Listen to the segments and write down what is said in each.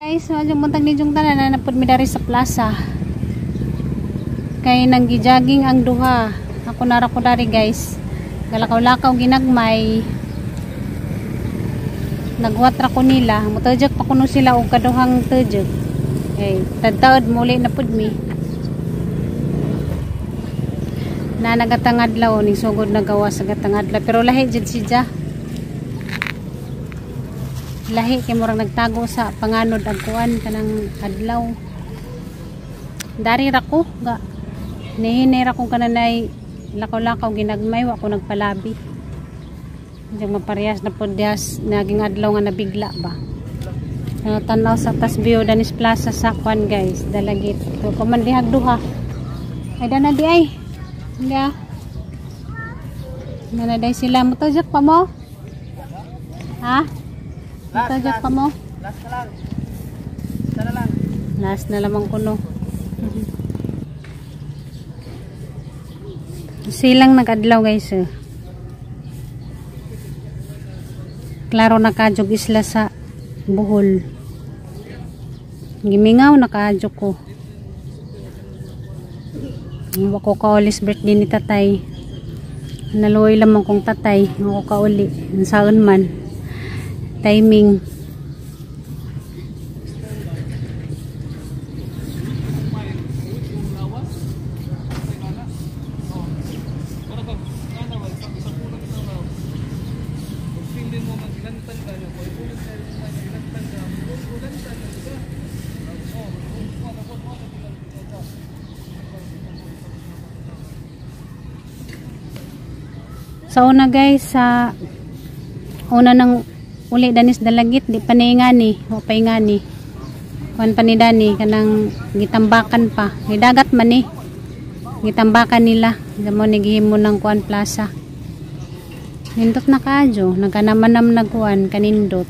Guys, maayong buntag ninyong tanan, naa na pud mi dari sa plaza. Kay nang gijogging ang duha. Ako nara ko dari, guys. Galakaw-lakaw ginagmay. Nagwatra ko nila. Mutujok pa kuno sila og kaduhang tujok. Okay, tadtaod muli na pud mi. Na nagatangadlaw ning sugod nagawa sa gatangadlaw pero lahi jud siya. Lahi kay murag nagtago sa panganod ang kuan kanang adlaw. Dari ra ko ga nihinay ra kong kananay lakaw-lakaw ginagmay, wa ko nagpalabi. Diyan maparehas na pod dihas naging adlaw nga nabigla ba. Tanaw sa Tasbio Danis Plaza sa kuan, guys, Dalagit. Ko man dihag duha. Ay dana di ay. Hindi ah. Nana day sila, mutujok pa mo? Ha? Mutujok pa mo? Last na lang. Isa na lang. Last na lamang kuno. Silang nagadlaw, guys, eh. Klaro na kadyog isla sa Bohol. Gimingaw na kadyog ko. Wa ko kaulis birthday ni tatay. Naluoy lamang kong tatay. Wa ko kauli. Saon man. Timing. Sa una, guys, sa una ng uli danis Dalagit, di pa ni ngani, wa pa ngani. Kuan pa ni dani kanang gitambakan pa. Ni dagat man ni. Gitambakan nila. Mo ni gihimo ng kuan plaza. Nindot na kaadyo, nagkanamanam nagkuan kanindot.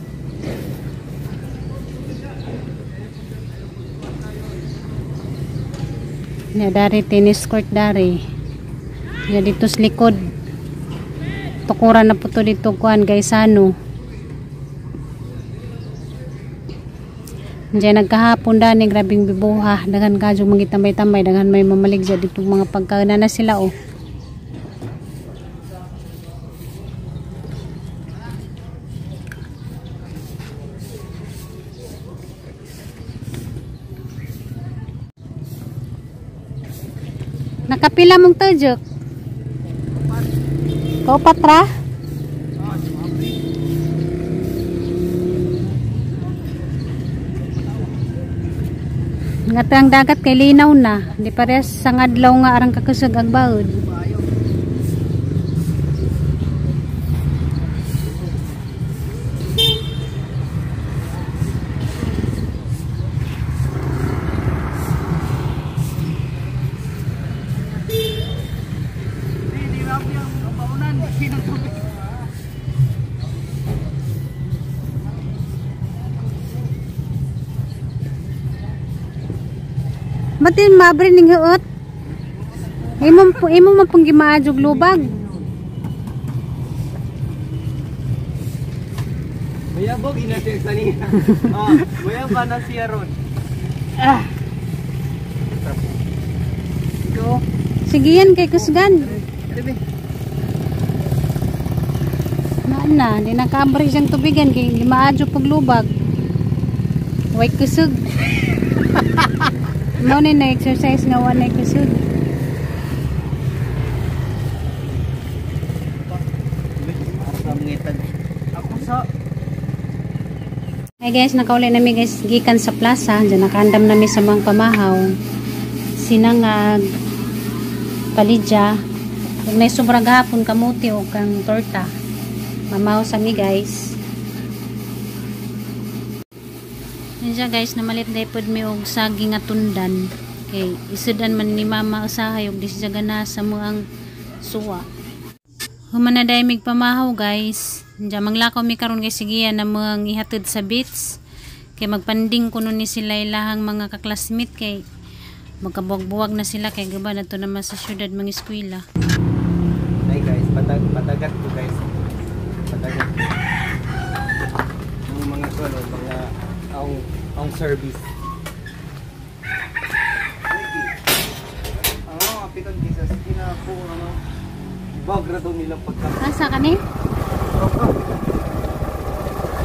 Ya dari tennis court dari. Ya dito sa likod. Tukuran na po to dito kuan, guys, ano. Diyan nagkahapon dani grabing bibuha, daghan kadyo magitambay-tambay, daghan may mamaligya dito mga pagkauna na sila oh. Nakapila mong tujok? Kaupat ra? Nga ang dagat kay linaw na, di parehas sa ngadlaw nga arang kakusog ang baod. Batin maabri ning huot. Imo man pong gimaadjog lubag. Mayabog ina siya sa niya. Oh, mayab na siya ron. Ah. Go. Sige yan kay kusgan. Na na, di nakaabri siyang tubigan kay gimaadjog paglubag. Way kusog. Mo ni na exercise nga wa na kusog. Hi guys, nakauli nami, guys, gikan sa plaza. Diyan nakaandam nami sa mga pamahaw. Sinangag, palidya. Kung may sobra gahapon kamuti o kang torta. Mamahaw sa mi, guys. Yan siya, guys, namalit na ipod mi og saging nga tundan. Kay isudan man ni mama usahay og di siya gana sa muang suwa. Human na dahil mig pamahaw, guys. Diyan manglakaw mi karon guys, sige na mga ihatod sa beach. Kay magpanding kuno ni sila ilahang mga kaklasmate kay magkabuwag-buwag na sila kay gaba na to naman sa syudad mga eskwela. Hi guys, patagat ko, guys. Patagat ko. Ang mga kuno, mga ang Service. Ano, kapitan Jesus, kinako, ano, bagra daw nilang pagka. Asa ka ni?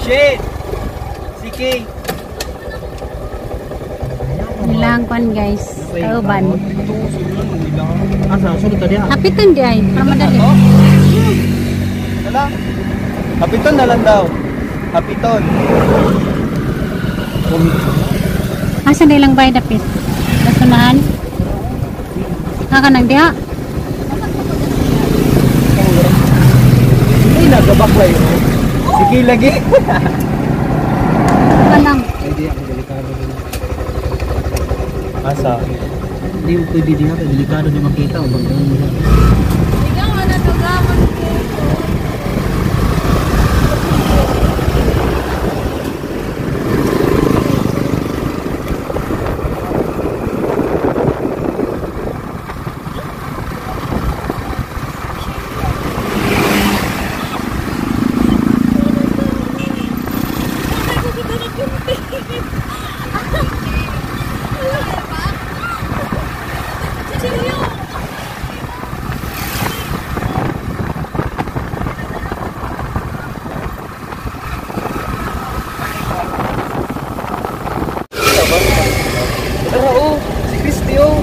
Shit! Si Kay! Nilang kwan guys. Kauban. Asa, sunod ta diha. Hapitan di ay para madali. Wala. Hapiton na lang daw. Hapiton. Asa na ilang bayad dapit? Nasunahan? Haka nang diha. Hindi nagabaklay oh. Si Kay lagi. Ka lang. Hindi ako delikado din. Asa? Hindi mo pwede diha kay delikado di makita o banggaan mo. Tara oh, si Christy oh.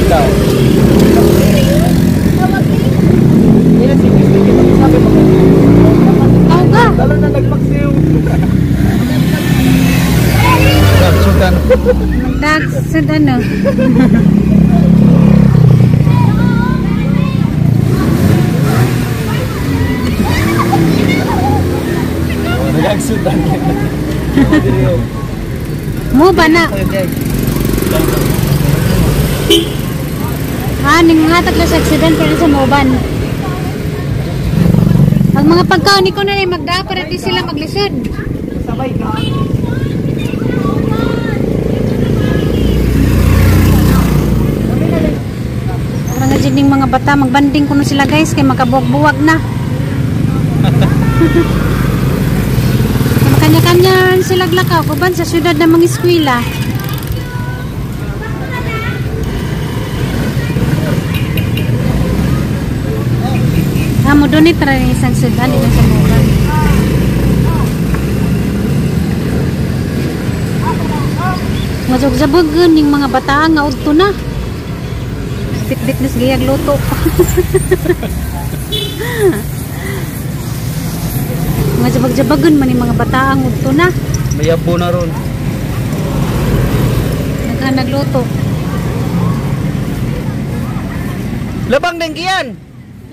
Ikaw. Hindi na si Christy, kita ko sabi mo. Tawag ka. Lalo na nagpaksiw. Sultan. Magdagsud ano. Nagagsutan. Mo ba na? Ah, ning hatag lang sa accident pero sa Moban. Ang mga pagkaon ko na lang magdaa para di sila maglisod. Sabay ka. Para nga dyan yung mga bata, magbanding kuno sila guys kay makabuwag-buwag na. Kanya-kanya sila glakaw kuban sa syudad ng mga eskwela. Ah, mo donate ra ni isang sudan nila sa Moban. Majugjabog ning mga bataan nga udto na. Bitbit na giyag luto. Majabag-jabagon man yung mga bataang udto na. Mayabo na ron. Naghan nagluto. Labang din kiyan.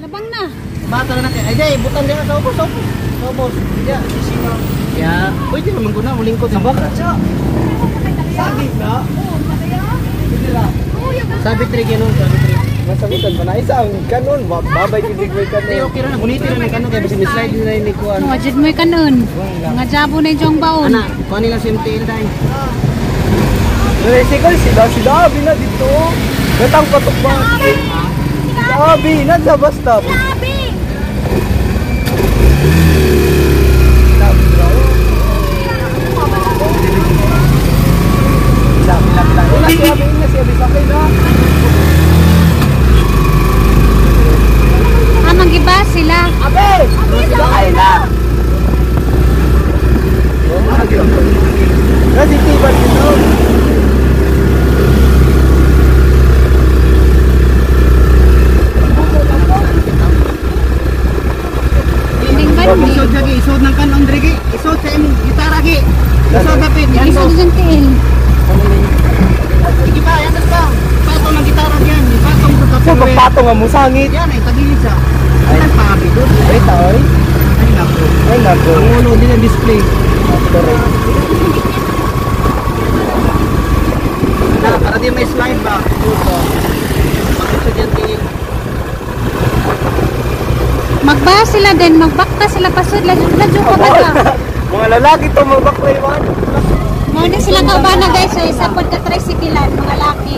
Labang na. Bata na natin. Ay, day, butan din sa ubos, ubos. Sa ubos. Ya, sisima. Ya, pwede naman ko na mulingkod. Sa baka siya. Saging na. Sabi tri ganun, sabi tri. Masagutan pa na isa ang kanon, babay kinig may kanon. Di okay ra na gunitin na kanon kay bisin slide na ni kuan. Mga jud mo'y kanon. Mga jabo na yung baon. Ana, kuan nila sa MTL dai. Tricycle sila, sila abi na dito. Gatang patok ba? Abi na sa bus stop. Abi. Ah, manggiba sila. Abe! Sakay na! Kasi tiba dito. Banding banding. Isod lagi, isod ng kanon diri. Isod sa imong gitara gi. Isod dapit. Yan Isod dyan tiil. Sige pa, yan pa. Patong ng gitara diyan. Patong sa Sa pagpatong nga mo sangit. Yan ay tagilid sa. Ay paabi doon. Ay taoy. Ay nako. Ay nako. Ang ulo din ang display. Na, para di may slide ba? Puto. Bakit dyan tingin? Magba sila din, magbakta sila pasod. Ladyo ka ba ka? Mga lalaki to mabaklay man. Mo na sila kaubana guys, so isa pod ka tricyclean, mga laki.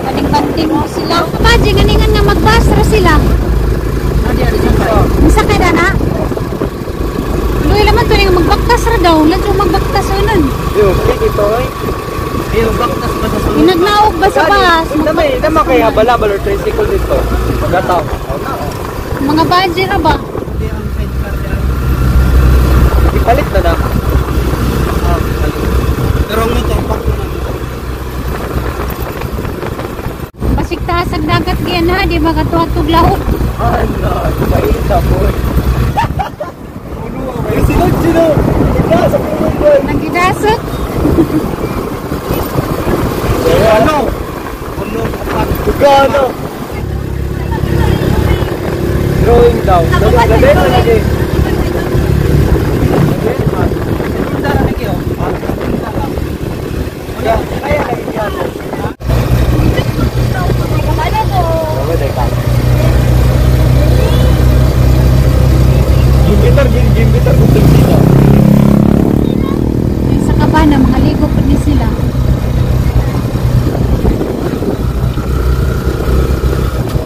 Banding-banding mo sila. Paji, ganingan nga magbas ra sila. Adi, adi siya pa. Misa kay dana. Luy laman to nga magbaktas ra daw. kay habala-bal or tricycle dito. Magataw. Mga budget ra ba? Hindi ang sidecar diyan. Ipalit na na. Ah, palit. Pero ang motor pa ko na. Basig taas ang dagat giyan ha, di magatuatog lahok. Ano, paita po. Sunod, sunod. Ika, sa punong doon. Nagidasok. Ano? Puno apat. Gano? Drawing daw. Dali, dali, dali. Kaya lagi yan. Gimbitar, gimbitar kung dito. Ay, sa kabana, mga ligo pa ni sila.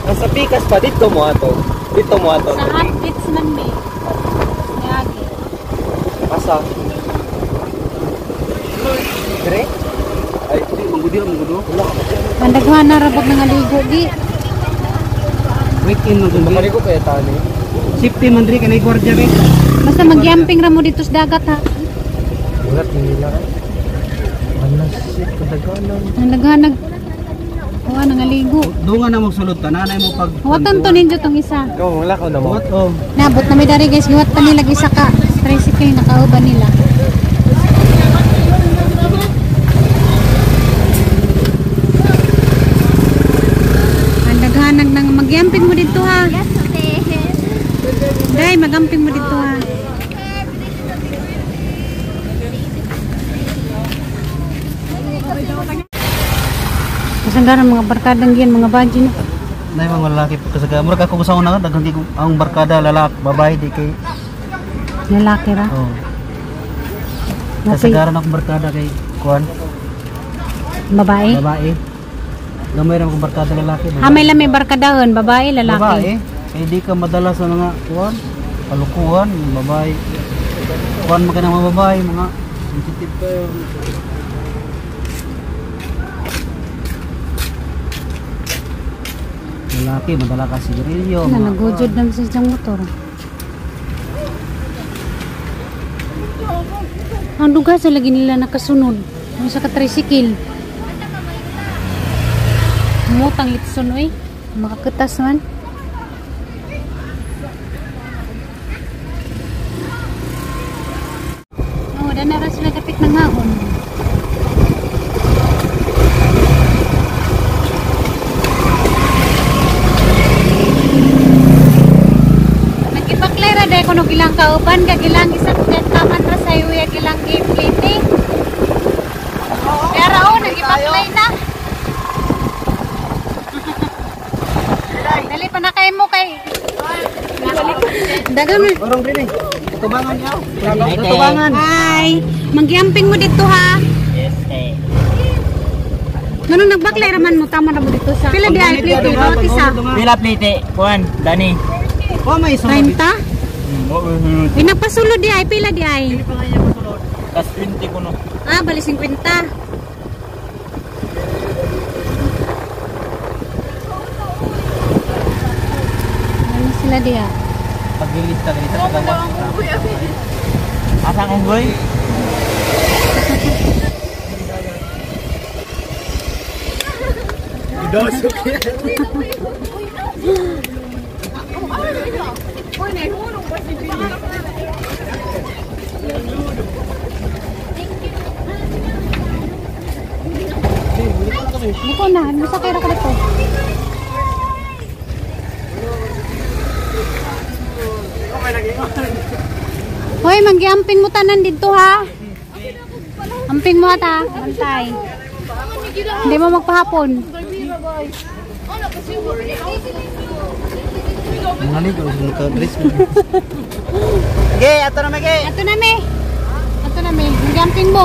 Nasa pikas pa, dito mo ato. Dito mo ato. Sa hot beach man may. Niagi. Asa? Dire? Ay, Di manggudi manggudo. Mandaghan na rabag nga ligo gi. Weekend manggudi. Makaligo kaya tani. Safety man diri kanay gwardiya be. Basta magyamping ra mo dito sa dagat ha. Wala nila. Ano shit, kadaganan. Mandaghan nag Kuha na nga ligo. Dungan na mo sulod tanan mo pag Huwatan to ninyo tong isa. Ikaw, wala ka na mo. What oh. Nabot na may dari guys, giwat pa nila isa ka. Tricycle nakauban nila. Ang daghanag nang magyamping mo dito ha. Day, magamping mo dito ha. Kasanggaran mga barkadang giyan, mga badyo na. Nay mga lalaki po kasaga. Murag ako sa una daghan kay ang barkada lalaki, babae di kay. Lalaki ra. Oh. Okay. Kasagaran akong barkada kay kuan, Babae. babae. Gamay ra akong barkada lalaki. Babae. Ah, may lami barkadahon, babae, lalaki. Babae. Kay di ka madala sa mga kuan, kalukuhan, babae. Kuan man ka ng mga babae, mga sensitive kayo. Lalaki, madala ka sigarilyo. Na, mga- nagujod na sa siyang motor. Ang duga sa lagi nila nakasunod. Ang sa katrisikil. Mutang litson oy. Makakutas man. Oh, dana ra sila dapit ng hahon. Nagibaklay ra dahil kuno gilang kauban kag gilang isang taman ra sa iyo gilang game plate. Pero oh, nagibaklay na. Dali pa na kay mo kay. Dagan mo. Orong rin eh. Tubangan niya. Tubangan. Hi. Manggiamping mo dito ha. Yes, eh. Nganong nagbaklay raman mo tama ra mo dito sa. Pila di ay plate bawat isa. Pila plate, kuan, Dani. Wa may 30. Ay nagpasulod di ay pila di ay. Tas 20 ko no. Ah, bali 50. Ano sila diya? Pagilid ka ganito sa ganda. Asa akong boy? Hindi ko na, ano sa kaya ko dito? Hoy, manggiamping mo tanan dito ha. Amping mo ata, bantay. Hindi mo magpahapon. Naligo naka-dress mo. Ge, ato na ge. Ato na me. Ato na me, manggiamping mo.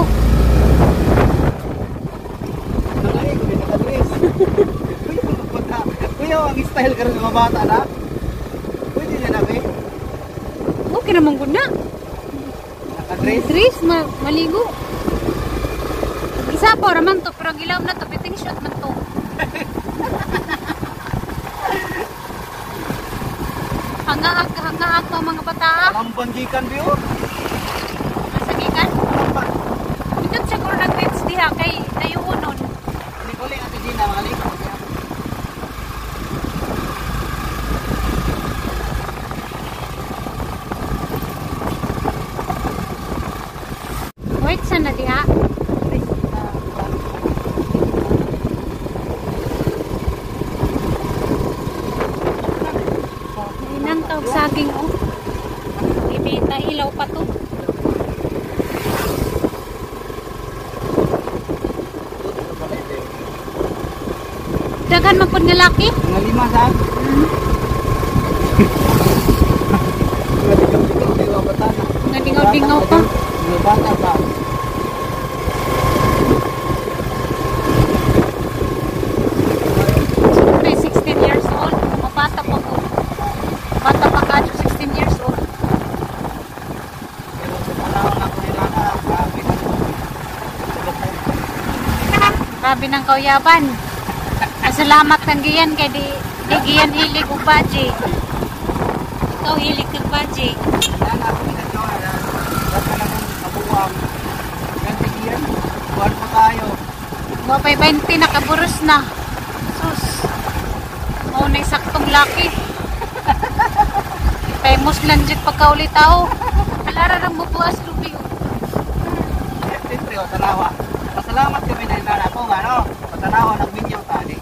Naligo naka-dress. Kuya, ang style karon mga bata na. Pwede na na be. Okay naman gud na. Naka-dress. Tris, maligo. Isa po raman to, pero gilaw na to, piting shot man to. Hangaag, hangaag pa mga bata. Lamban gikan biyo. Masagikan. Lamban. Ito siguro nag-fence diha kay dayuonon. Uli Ate Gina, mga liko. Wait sana diha. Inang tawag saging oh. Ibita ilaw pa to. Daghan man pud nga laki. Mga lima sa? Mga dingaw-dingaw kayo ang bata na. Mga dingaw-dingaw pa. Mga bata pa. Siyempre, 16 years old. Mabata pa ko. Bata pa ka, 16 years old. Pero sa panahon ako nila na, grabe na ito. Grabe ng kauyaban. Salamat kang giyan kay di giyan hilig og baji. Ikaw hilig kag baji. Yan ako nila Joy. Basta na kong kabuwang. Yan, tigiyan. Buwan pa tayo. Wa pay 20 nakaburos na. Sus. Mao na saktong laki. Famous lang jud pagkauli tao. Alara rang bubuas lubi. Siyempre, o, tanawa. Pasalamat kami na inara ko, ano? Patanawa, nagminyaw tali.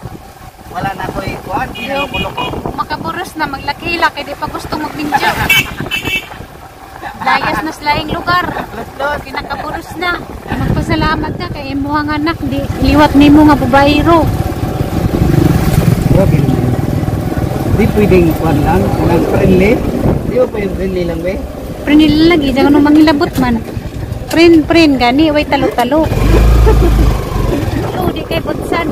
Wala na ko ikuan, hindi na ko loko. Makaburos na maglaki-laki kay di pa gusto magminyo. Layas na sa laing lugar. Los-los. Kinakaburos na. Magpasalamat ka kay imuhang anak di liwat nimo nga babaero. Grabe naman. Di pwedeng kuan lang, walang friendly. Di ba pwedeng friendly lang, be? Pre nila lagi dyan ano mangilabot man. Prin prin gani way talo-talo. Oh, di kay butsan.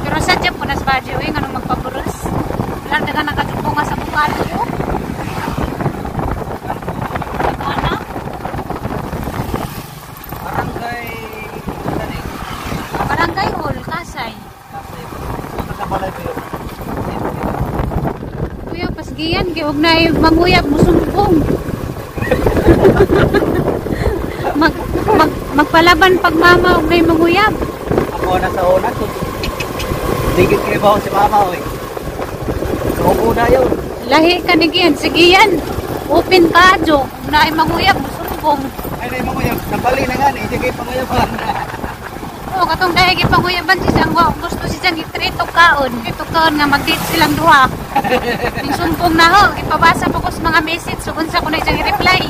Pero sa dyan po nas badyo eh, ngano magpaburos. Wala na ka nakatupo nga sa bukado ko. Ana, Barangay, ano eh? Barangay Hall, Kasay. Kasi, punta sa balay ko yun. Kuya, pasgiyan, kay huwag na eh, manguyab, musumbong. mag, mag, magpalaban pag mama, huwag na eh, manguyab. Ako na sa una, so, digit kayo ba ako si mama, oy. So, una yun. Lahi ka ni Gian, sige yan. Open ka, Jo. Huwag na ay manguyab, musumbong. Ay, na yung mga nabali na nga, eh. Sige, panguyaban. Oo, katong dahil gipanguyaban si Sang, wa gusto si Sang itrito kaon. Trito kaon nga mag-date silang duha. Ning sumbong na ho, ipabasa pa ko sa mga message, so unsa ko na siyang i-reply.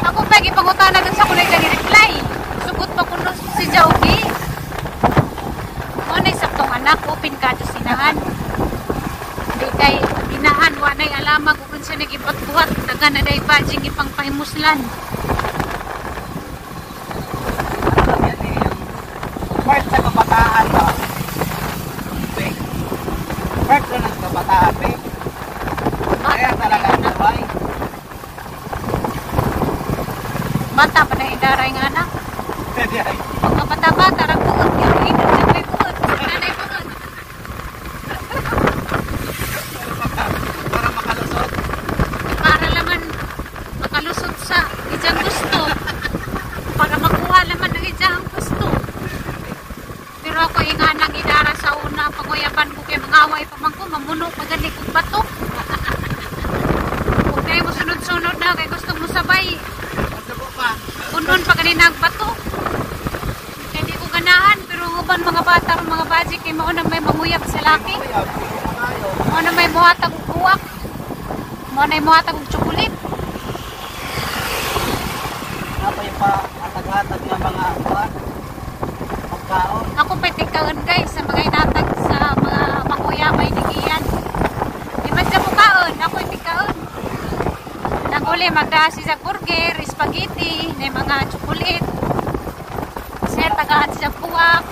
Ako pa gipangutana dun sa ko na siyang i-reply. Sugot pa ko no si Jaugi. Mo na saktong anak, open ka to sinahan. Di kay ginahan wa nay alamag ug unsa nagipatbuhat, daga na day bajing ipangpahimuslan. Yan eh, yung part sa kabataan ba? Be. Part na ng kabataan, be. Kaya talaga ang sabay. Bata pa na idaray nga anak. Pagkabata-bata, ra buot. Ingat siya may buot. Nanay buot. Para makalusot. Para laman makalusot sa ijang gusto. Para makuha laman ang ijang gusto. Pero ako inganang idara sa una, panguyaban ko kay mga away pa man ko, mamuno pa gani kong bato. Huwag kayo mo sunod-sunod na, kay gusto mo sabay. Pagsubo pa. Punon pa kanina ang bato. Kaya di ko ganahan, pero ang uban mga bata, ang mga bajik, kay mao na may manguyab sa laki. Kaya, pwede na tayo. Mao na may muhatag og kuwak. Mao na may muhatag og tsokolit. Napay pa hatag-hatag ng mga kuwan. Pagkaon. Ako pa tingkaon guys sa mga inatag sa mga manguyabay ni Gian. Di man siya mukaon, ako tingkaon. Nang uli magdaa siya sa burger, spaghetti, na mga tsokolit. Sir, tagaan siya kuwak.